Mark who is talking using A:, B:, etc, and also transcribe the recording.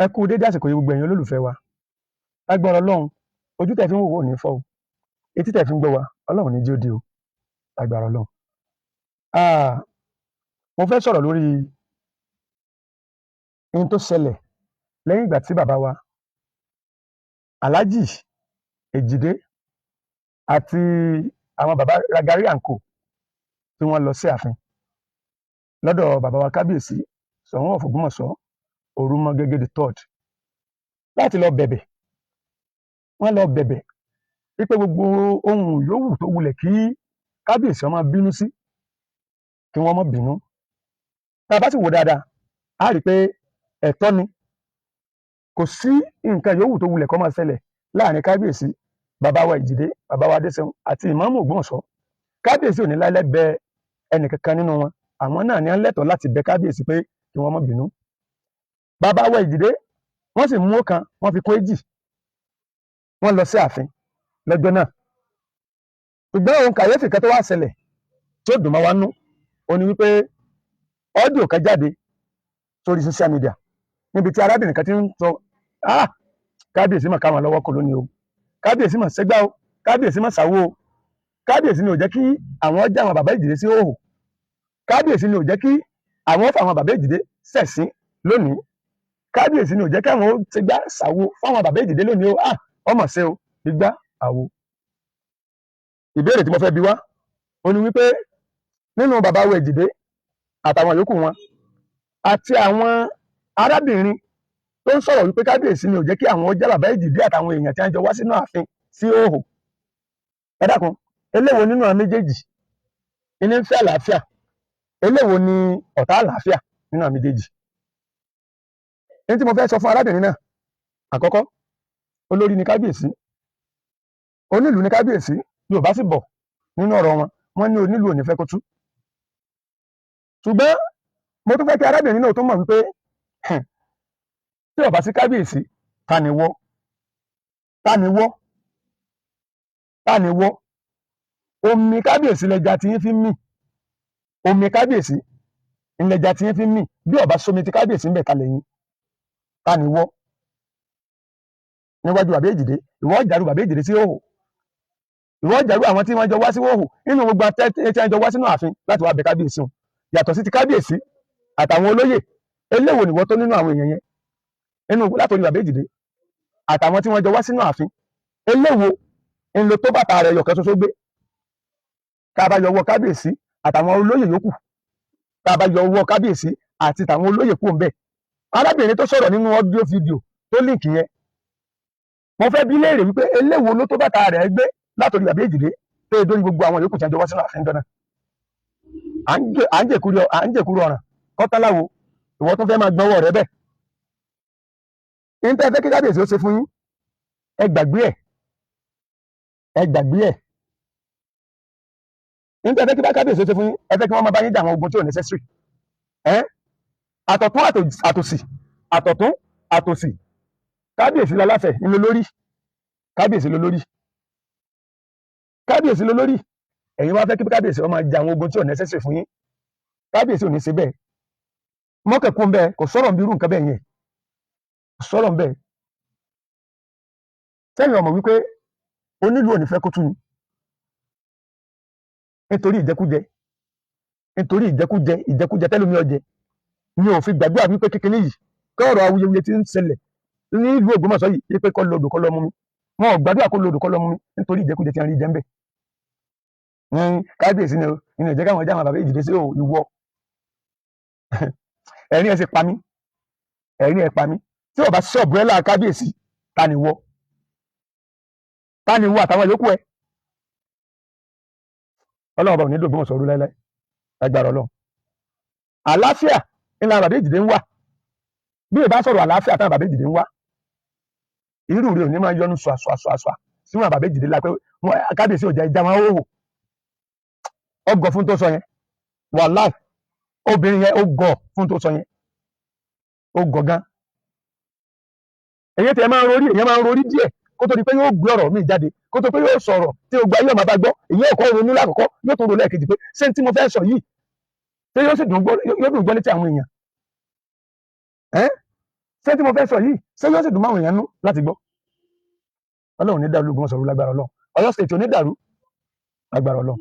A: Ẹ kú dédé àsìkò yìí, gbogbo ẹ̀yin olólùfẹ́ wa. Lágbára Ọlọ́run, ojú tẹ̀ fi ń wò wò ní fọ́ o, etí tẹ̀ fi ń gbọ́ wa, Ọlọ́run ní jí ó di o, lágbára Ọlọ́run. Ah, mo fẹ́ sọ̀rọ̀ lórí ohun tó ṣẹlẹ̀ lẹ́yìn ìgbà tí bàbá wa Alhaji Èjìdé àti àwọn bàbá Ragari and Co tí wọ́n lọ sí ààfin lọ́dọ̀ bàbá wa Kábíyèsí Ṣọ̀ún of Ògbómọ̀ṣọ́, Òrùmọgẹ́gẹ́ the third, láti lọ bẹ̀bẹ̀. Wọ́n lọ bẹ̀bẹ̀ wípé gbogbo ohun yòówù tó wulẹ̀ kí kábíyèsí ó máa bínú sí, kí wọ́n má bínú. Tá a bá sì wò dáadáa, á rí i pé ẹ̀tọ́ ni. Kò sí nǹkan yòówù tó wulẹ̀ kó máa ṣẹlẹ̀ láàrin kábíyèsí, bàbá wa Ìjìdé, bàbá wa Adéṣeun àti ìmáàmù Ògbómọ̀ṣọ́, kábíyèsí ò ní láíláí bẹ ẹnìkankan nínú wọn. Àwọn náà ní wọ́n lẹ́tọ̀ọ́ láti bẹ kábíyèsí pé kí wọ́n má bínú. Bàbá wa Ìjìdé, wọ́n sì mú ọ̀kan, wọ́n fi kún èjì, wọ́n lọ sí ààfin lọ́jọ́ náà. Ṣùgbọ́n ohun kàyéfì kan tó wá ṣẹlẹ̀ tí ó dùn mọ́ wa nú ó ní wípé audio kan jáde sórí social media níbi tí arábìnrin kan ti ń sọ, "Ah, kábíyèsí mà káwọn lọ́wọ́ kọ lónìí o, kábíyèsí mà ṣẹ́gbá o, kábíyèsí mà ṣàwó o, kábíyèsí ni ò jẹ́ kí àwọn já àwọn bàbá Ìjìdé sí òhò, kábíyèsí ni ò jẹ́ kí àwọn fà àwọn bàbá Ìjìdé ṣẹ̀sín lónìí, kábíyèsí ni ò jẹ́ kí àwọn ṣègbà ṣàwo fáwọn bàbá Ìjìdé lónìí o. Ah, ọmọ ṣe o, gbígbá àwo." Ìbéèrè tí mo fẹ́ bi wá ó ní wípé nínú bàbá wa Èjìdé àtàwọn yòókù wọn àti àwọn arábìnrin tó ń sọ̀rọ̀ wípé kábíyèsí ni ò jẹ́ kí àwọn já bàbá Èjìdé àtàwọn èèyàn tí wọ́n jọ wá sínú ààfin sí òhò, ẹ dákun, eléwo nínú àwọn méjèèjì ní ń fẹ́ àlàáfíà? Eléwo ni ọ̀tá àlàáfíà nínú àwọn méjèèjì? Ní tí mo fẹ́ sọ fún arábìnrin náà, àkọ́kọ́, olórí ni kábíyèsí, onílùú ni kábíyèsí. Yorùbá sì bọ̀ nínú ọ̀rọ̀ wọn, wọ́n ní onílùú ò ní fẹ́ kó tú. Ṣùgbọ́n mo tún fẹ́ kí arábìnrin náà tó mọ̀ wípé tí ó bá sí kábíyèsí, ta ni wọ́? Ta ni wọ́? Ta ni wọ́? Omi kábíyèsí lẹja tí yín fi ń mì. Omi kábíyèsí ńlẹja tí yín fi ń mì. Bí ó bá sómi tí kábíyèsí ń bẹ̀ kalẹ̀ yín, ta ni wọ́ níwájú bàbá Èjìdé? Ìwọ jàrú bàbá Èjìdé sí òhò, ìwọ jàrú àwọn tí wọ́n jọ wá sí òhò nínú gbogbo àtẹ tí wọ́n jọ wá sínú ààfin láti wá bẹ̀ kábíyèsí wọn, yàtọ̀ sí ti kábíyèsí àtàwọn olóyè. Eléwo nìwọ tó nínú àwọn èèyàn yẹn nínú látòrí bàbá Èjìdé àtàwọn tí wọ́n jọ wá sínú ààfin? Eléwo ńlò tó bàtà rẹ̀ yọ̀kẹ́ ṣoṣo gbé? Tá a bá yọ ọwọ́ kábíyèsí àtàwọn olóyè yòókù, tá a bá yọ ọwọ́ kábíyèsí àti tàwọn olóyè kúrò ńbẹ̀, arábìnrin tó sọ̀rọ̀ nínú audio video tó link yẹn, mo fẹ́ bi léèrè wípé eléwo ló tó bàtà rẹ̀ gbé látòrí bàbá Èjìdé tó yẹ dórí gbogbo àwọn yòókù tí wọ́n jọ wá sínú ààfin jọ náà? À ń jèkúrú ọ̀ràn kọ́tàláwo, ìwọ tó fẹ́ máa gbọ́wọ́ rẹ bẹ́ẹ̀. Ní tẹ́ fẹ́ kí kábíyèsí ó ṣe fún yín, ẹ gbàgbé ẹ̀, ẹ gbàgbé ẹ̀. Ní tẹ́ fẹ́ kí kábíyèsí ó ṣe fún yín, ẹ fẹ́ kí wọ́n máa bá yín jà àwọn ogun tí ò necessary ẹ́, àtọ̀tún àtòsì, àtọ̀tún àtòsì. Kábíyèsí láláfẹ̀ ńlọ lórí, kábíyèsí ló lórí, kábíyèsí ló lórí. Ẹ̀yin wá fẹ́ kí kábíyèsí ó máa jà àwọn ogun tí ò necessary fún yín. Kábíyèsí ò ní ṣe bẹ́ẹ̀ mọ́kẹ̀kún bẹ́ẹ̀. Kò sọ̀rọ̀ bí irú nǹkan bẹ́ẹ̀ yẹn, kò sọ̀rọ̀ bẹ́ẹ̀. Sẹ́yìn ọmọ wípé onílù ò ní fẹ́ kó tú ni nítorí ìjẹkújẹ, nítorí ìjẹkújẹ, ìjẹkújẹ tẹ́lómi ọjẹ ni ò fi gbàdúrà wípé kékeré yìí kí ọ̀rọ̀ awuyewuye tí ń ṣẹlẹ̀ ní ìlú Ògbómọ̀ṣọ́ yìí wípé kó lodò kó lọ mú mi. Wọn ò gbàdúrà kó lodò kó lọ mú mi nítorí ìjẹkújẹ tí wọ́n rí jẹ ń bẹ̀. Kábíyèsí ni o ní ìjẹ́ káwọn jáwọn bàbá Èjìdé sí o. Ìwọ, ẹ̀rín ẹ̀ sì pa mí, ẹ̀rín ẹ̀ pa mí. Tí o bá sí umbrella kábíyèsí, ta ni wọ́? Ta ni wọ́ àtàwọn yòókù ẹ̀? Ọlọ́run ọba ò ní dògbómọ̀ṣọ́ rú láéláé, lágbára Ọlọ́run. Àlàáfíà ńlá bàbá Èjìdé ń wà. Bí ìbá sọ̀rọ̀ àlàáfíà táwọn bàbá Èjìdé ń wá, irú rẹ̀ ò ní máa yọnu ṣùà ṣùà ṣùà ṣùà síwọn bàbá Èjìdé la pé kábíyèsí ò jẹ́ ìjà wọn ó hò. Ọgọ fún tó sọ yẹn, wàláì, obìnrin yẹn ó gọ̀ fún tó sọ yẹn, ó gọ̀ gan. Èyí tí ẹ máa ń rorí, èyí máa ń rorí díẹ̀ kó tó di pé yóò gbé ọ̀rọ̀ míì jáde, kó tó pé yóò sọ̀rọ̀ tí o gba yóò máa bá gbọ́. Èyí ọ̀kọ́ ronú lákọ̀ọ́kọ́, yóò tún ro lẹ́ẹ̀kejì pé ṣé tí mo fẹ́ sọ yìí, ṣé yóò sì dùn gbọ́, yóò dùn gbọ́ létí àwọn èèyàn ẹ́. Ṣé tí mo fẹ́ sọ yìí, ṣé yóò sì dùn máwọn èèyàn nú láti gbọ́? Ọlọ́run ní dàrú Ògbómọ̀ṣọ́ rú lágbára Ọlọ́run. Ọ̀yọ́ State ò ní dàrú lágbára Ọlọ́run.